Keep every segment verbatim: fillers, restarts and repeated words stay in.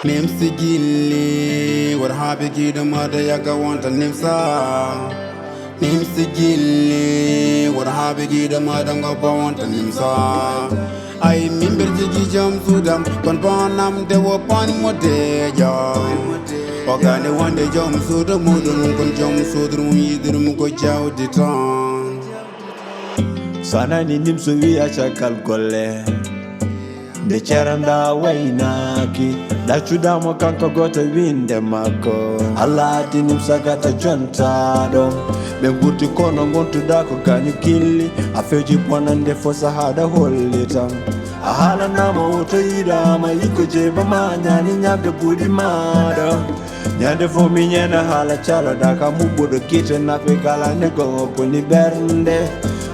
Nimsi gilli, wara haa ɓe giɗo maɗa yaga wonta nimsa. Nimsi gilli, wara haa ɓe giɗo maɗa ngoppa wonta nimsa. Ay, min ɓertigi jom suudam, kon bonam de wo pani mo deja. O gane wonde jom suudu muɗum, kon jom suudu mum yiɗir mu ko jawdi tan. So a nani nimso wiya caggal golle, nde ceranda waynaaki, ɗaccuɗamo kanko goto winde makko. Allah addi nimsa gata jontaɗo, ɓe gurti kono gontuɗa ko gañu gilli. A feji bonande fo sahaɗa holli tan, a haalanama woto yiɗama yikko jeeba ma ñani ñamde buuɗi maɗa. Ñande fo mi ñana haala caloɗa ka muɓɓuɗo kite nafe kala ne gongo boni ɓernde.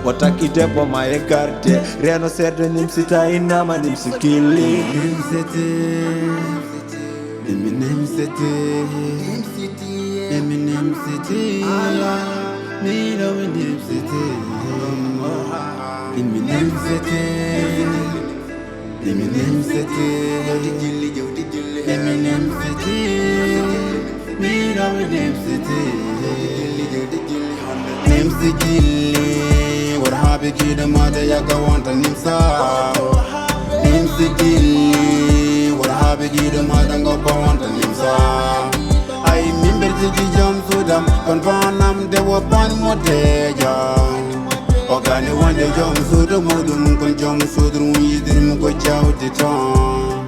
O takki debbo ma e garde, reno seeɗa nimsita innama nimsi gilli. Nimsiti, emi nimsiti, emi nimsiti, ala, mi ɗo mi nimsiti, emi nimsiti. Emi nimsiti, emi nimsiti, mi ɗo mi nimsiti. Nimsi gilli, wara haa ɓe giɗo maɗa yaga wonta nimsa. Nimsi gilli, wara haa ɓe giɗo maɗa ngoppa wonta nimsa. Ay, min ɓertigi jom suudam, kon bonam de wo pani mo deja. O gane wonde jom suudu muɗum, kon jom suudu mum yiɗir mu ko jawdi tan.